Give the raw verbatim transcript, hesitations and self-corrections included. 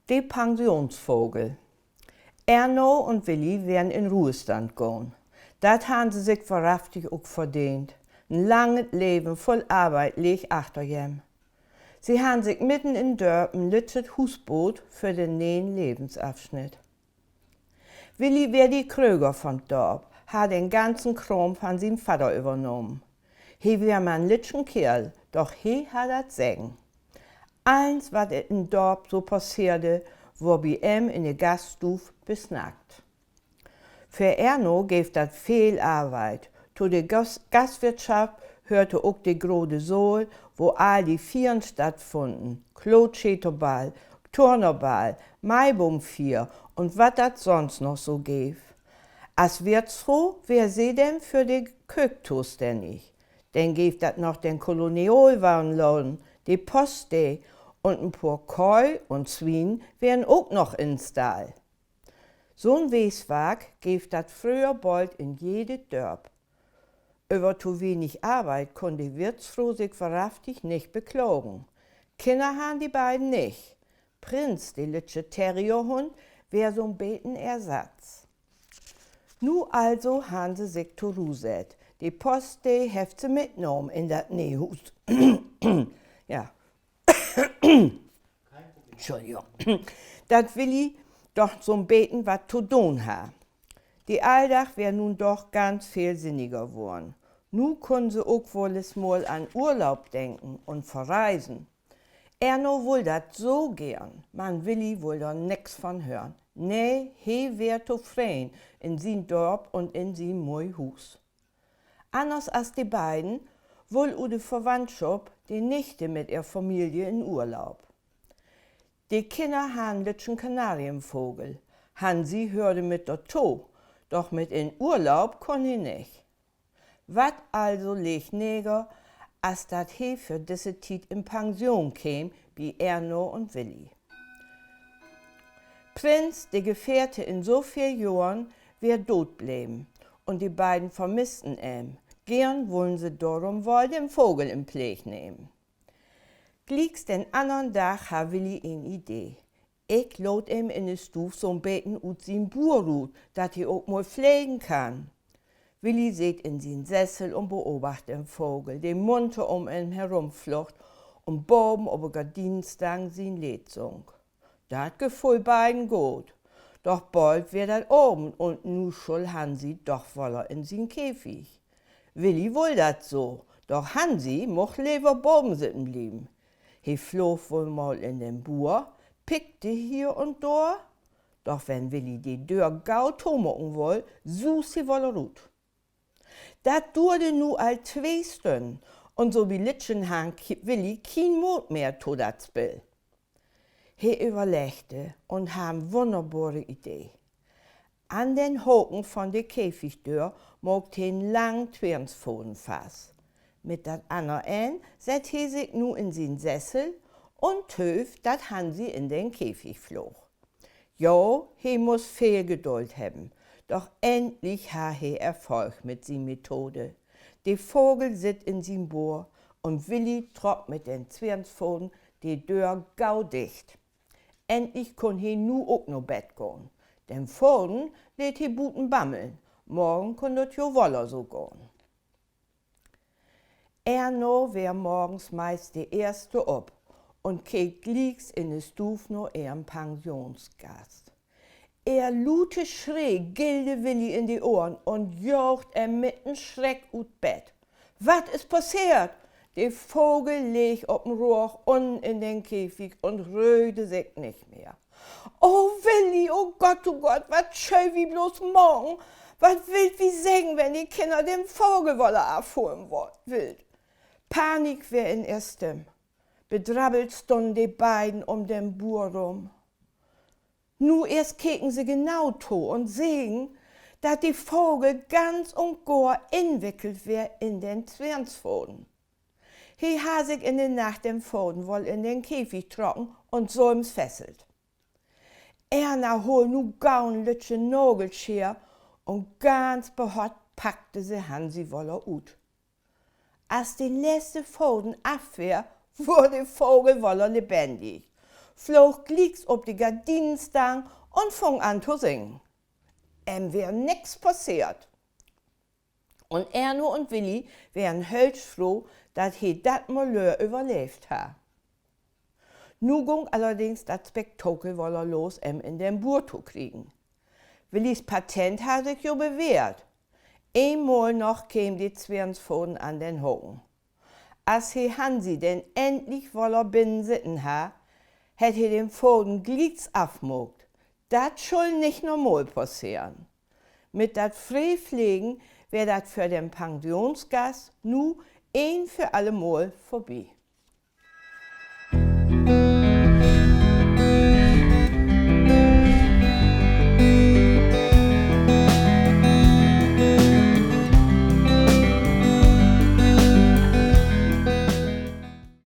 De Pensionsvogel. Erno un Willi weren in Ruhestand gahn. Dat harrn se sik wohrhaftig ok verdeent. En langet Leven vull Arbeit leeg achter jem. Se harrn sik midden in Dörp en lüttjet Huus boot för den ne'en Levensafsnitt. Willi weer de Kröger von't Dörp, harr den ganzen Kraam van sien Vadder övernahmen. He weer man en lüttjen Keerl, doch he harr dat Seggen. Allens, wat in Dörp so passeerde, wurr bi em in de Gaststuuv besnackt. För Erno geev dat veel Arbeit. To de Gas-, Gastwirtschaft höörde ok de grote Saal, wo all de Fiern stattfunnen: Klootscheterball, Turnerball, Maiboomfier un wat dat sonst noch so geev. As Wirtsfro weer se denn för de Köök tostännig. Denn geev dat noch den Kolonialwarenladen, de Poststee, un en poor Köh un Swien weren ok noch in'n Stall. So'n Weeswark geev dat fröher bold in jedet Dörp. Över to wenig Arbeit kunn de Wirtsfro sik wohrhaftig nich beklagen. Kinner harrn de beiden nich. Prinz, de lüttje Terrierhund, weer so'n beten Ersatz. Nu also harrn se sik to Ruh sett. De Poststee hefft se mitnahmen in dat ne'e Huus. Ja. Entschuldigung. Dat Willi doch so'n beten wat to doon harr. De Alldag weer nu doch ganz veel sinniger worrn. Nu kunn se ok woll es mal an Urlaub denken un verreisen. Erno wull dat so geern, man Willi wull dor nix van hören. Nee, he weer tofreden in sien Dörp un in sien moi Huus. Anners as de beiden wull ut de Verwandtschop de Nichte mit ehr Familie in Urlaub. De Kinner harrn en lüttjen Kanarienvogel. Hansi höörde mit dorto, doch mit in Urlaub kunn he nich. Wat also leeg neger, as dat he för disse Tiet in Pension keem bi Erno un Willi. Prinz, de Gefährte in so veel Johren, weer doot bleven, un de beiden vermissten em. Geern wullen se dorum woll den Vogel in Pleeg nehmen. Glieks den annern Dag harr Willi en Idee. Ik laat em in de Stuuv so'n beten ut sien Buur rut, dat he ok mal flegen kann. Willi seet in sien Sessel un beobacht den Vogel, de munter üm em herumfloog un baven op de Gardinenstang sien Leed sung. Dat gefull beiden goot. Doch bold weer dat Avend un nu schull Hansi doch woller in sien Käfig. Willi wull dat so, doch Hansi much lever baven sitten blieven. He floog woll mal in den Buur, pickde hier un dor, doch wenn Willi de Döör gau tomaken wull, suus he woller rut. Dat duurde nu al twee Stünnen, un so bi lüttjen harr Ki-, Willi kien Moot mehr to dat Spill. He överleggde un harr en wunnerbore Idee. An den Haken von de Käfigdöör maakt he en langen Tweernsfaden fast. Mit dat anner Enn sett he sik nu in sien Sessel un töövt, dat Hansi in den Käfig floog. Jo, he muss veel Geduld hebben, doch endlich harr he Erfolg mit sien Methode. De Vogel sitt in sien Buur un Willi trock mit den Tweernsfaden de Döör gau dicht. Endlich kunn he nu ok na Bett gahn. Den Faden leet he buten bammeln. Morgen kunn dat jo woller so gahn. Erna weer morgens meist de eerste op un keek glieks in de Stuuv na ehren Pensionsgast. Ehr lute Schree gillde Willi in de Ohren un jaagt em mit en Schreck ut Bett. Wat is passeert? De Vogel leeg op en Rügg unnen in den Käfig un röhrde sik nich mehr. O Willi, o Gott, o Gott, wat schöölt wi bloots maken? Wat willt wi seggen, wenn de Kinner den Vogel woller afholen wo-, willt? Panik weer in ehr Stimm. Bedrabbelt stunnen de beiden um den Buur rum. Nu eerst keken se genau to un segen, dat de Vogel ganz un gor inwickelt weer in den Tweernsfaden. He harr sik in de Nacht den Faden woll in den Käfig trocken un sülvens fesselt. Erna hool nu gau en lüttje Nagelscheer un ganz behott packde se Hansi woller ut. As de letzte Faden af weer, wurr de Vogel woller lebendig. floog glieks op de Gardinenstang un fung an to singen. Em weer nix passeert. Un Erno un Willi weren höchst froh, dat he dat Malheur överleevt harr. Nu gung allerdings dat Spektakel woller los, em in den Buur to kriegen. Willis Patent harr sik jo bewährt. Eenmal noch keem de Tweernsfaden an den Haken. As he Hansi denn endlich woller binnen sitten harr, hett he den Faden glieks afmaakt. Dat schull nich nochmal passeren. Mit dat Freeflegen weer dat för den Pensionsgast nu een för alle Mal vörbi.